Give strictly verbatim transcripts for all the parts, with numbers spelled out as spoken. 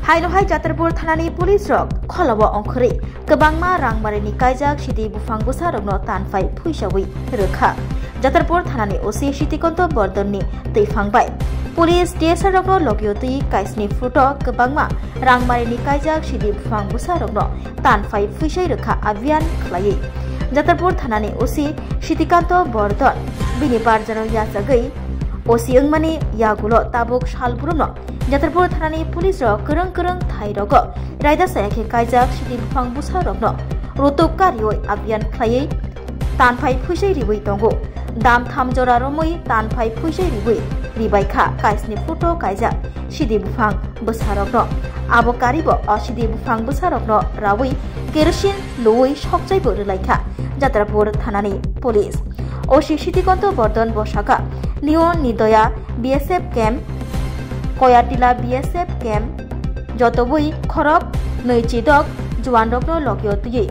Haino hai Jatarpur thanani police rok kholao ongkhorwi kwbangma rangmarini kaijak sidi buphang bwsarokno tanphai phuisawi rwkha. Jatarpur thanani O C Sitikanto Bordonni twiphang bai police T S R rokno logio twi kaisni photo kwbangma rangmarini kaijak sidi buphang bwsarokno tanphai phuisai rwkha abhiyan khlaiwi. Jatarpur thanani O C Sitikanto Bordon bini barjano yachagwi O C wngmani yagulo tabuk salbrumno Jatarpur thanani police rok kwrwng kwrwng thai rogo raida saya khe kaijak sidi buphang bwsa rokno rutuk karioi abhiyan khlaiwi tanphai phuisai riwi tongo. Dam tham jora romwi tanphai phuisai riwi ribai kha kaisni photo kaijak sidi buphang bwsa rokno. Abo karibo o sidi buphang bwsa rokno rawi kerosene luwi sokchaibo rwlai kha Jatrapur thanani police. O C Sitikanto Bordon bosaka New Nidoya B S F camp, Koyatila B S F camp, jotobwi khorok nwi chidok juan rokno logio twiwi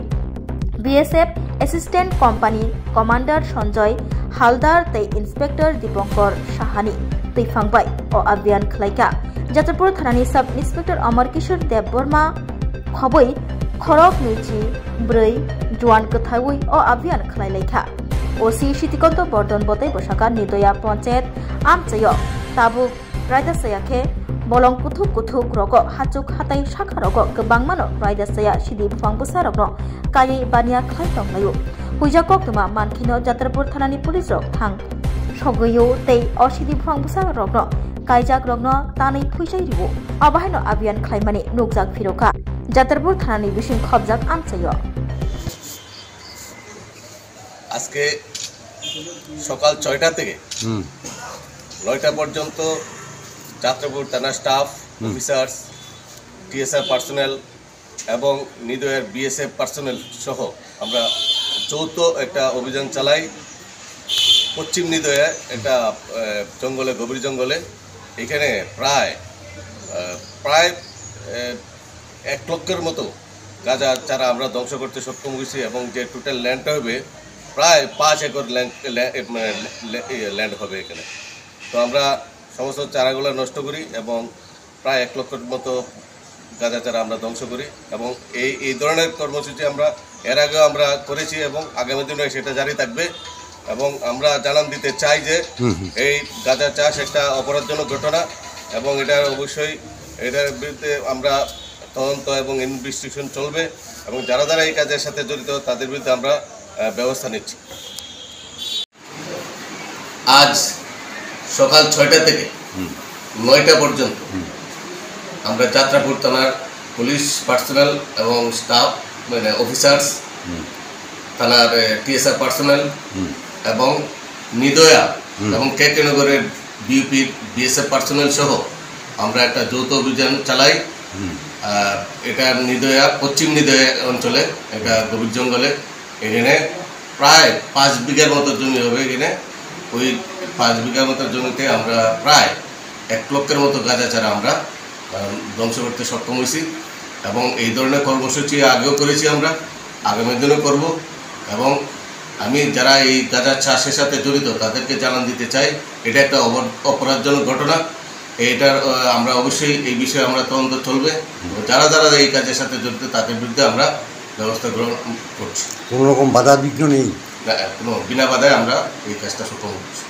B S F Assistant Company Commander Sanjoy Haldar tei Inspector Dipankar Sahani twiphang bai o abhiyan khlaikha. Jatrapur thanani Sub Inspector Amar Kishore Debbarma khobwi khorok nwi chi bwrwi juan kwthaiwi o abhiyan khlai laikha. O C Sitikanto Bordon botei bosaka Nidoya Panchayat amchaio tabuk raida saya khe bolong kuthuk kuthuk rogo hachuk hatai sakha rogo kwbangmano raida saya sidi buphang bwsa rokno kaiwi baniya khlai tonglaio. Huijak koktwma mankhino Jatrapur thanani police rok thang sogwio tei o sidi buphang bwsa rokno kaijak rokno tanwi phuisai rio. Obahaino abhiyan khlaimani nukjak phirokha Jatrapur thanani bising khobjak amchaio. আজকে সকাল ছয়টা থেকে হুম। নয়টা পর্যন্ত যাত্রাপুর থানা স্টাফ, হুম। Officers, TSR personnel এবং নিদয়ার BSF personnel সহ আমরা যৌথ একটা অভিযান চালাই। পশ্চিম নিদয়া একটা, আহ, জঙ্গলে, গভীর জঙ্গলে, এখানে প্রায়, আহ, প্রায়, আহ, এক লক্ষের মতো গাঁজা চারা আমরা ধ্বংস করতে সক্ষম হয়েছি এবং যে টোটাল ল্যান্ডটা হবে প্রায় পাঁচ একর ল্যান্ড, ল্যা-, এ, মানে, ল্যা-, এ, ল্যান্ড হবে এখানে। তো আমরা সমস্ত চারাগুলো নষ্ট করি এবং প্রায় এক লক্ষের মতো গাঁজা চারা আমরা ধ্বংস করি এবং এই, এই ধরনের কর্মসূচি আমরা এর আগেও আমরা করেছি এবং আগামী দিনে সেটা জারি থাকবে। এবং আমরা জানান দিতে চাই যে হুম, হুম। এই গাঁজা চাষ একটা অপরাধজনক ঘটনা এবং এটা অবশ্যই এটার বিরুদ্ধে আমরা তদন্ত এবং ইনভেস্টিগেশন চলবে এবং যারা যারা এই কাজের সাথে জড়িত তাদের বিরুদ্ধে আমরা, আহ, ব্যবস্থা নিচ্ছি। আজ সকাল ছয়টা থেকে হুম। নয়টা পর্যন্ত হুম। আমরা যাত্রাপুর থানার পুলিশ পার্সোনেল এবং স্টাফ, মানে অফিসার্স, হুম। থানার, এ, টিএসআর পার্সোনেল হুম। এবং নিদয়া হুম। এবং কে কে নগরের বিউপির বিএসএফ পার্সোনেল সহ আমরা একটা যৌথ অভিযান চালাই। হুম। আর এটা নিদয়া, পশ্চিম নিদয়া অঞ্চলে, এটা গভীর জঙ্গলে। এখানে প্রায় পাঁচ বিঘার মতো জমি হবে এখানে। ওই পাঁচ বিঘার মতো জমিতে আমরা প্রায় এক লক্ষের মতো গাঁজা চারা আমরা, আহ, ধ্বংস করতে সক্ষম হয়েছি। এবং এই ধরনের কর্মসূচি আগেও করেছি আমরা, আগামী দিনও করব। এবং আমি যারা এই গাঁজা চাষের সাথে জড়িত তাদেরকে জানান দিতে চাই, এটা একটা অপর-, অপরাধজনক ঘটনা। এইটার, আহ, আমরা অবশ্যই এই বিষয়ে আমরা তদন্ত চলবে। যারা যারা এই কাজের সাথে জড়িত তাদের বিরুদ্ধে আমরা ব্যবস্থা গ্রহণ করছি। কোনো রকম বাধা বিঘ্ন নেই? না, কোনো বিনা বাধায় আমরা এই কাজটা সম্পন্ন করছি।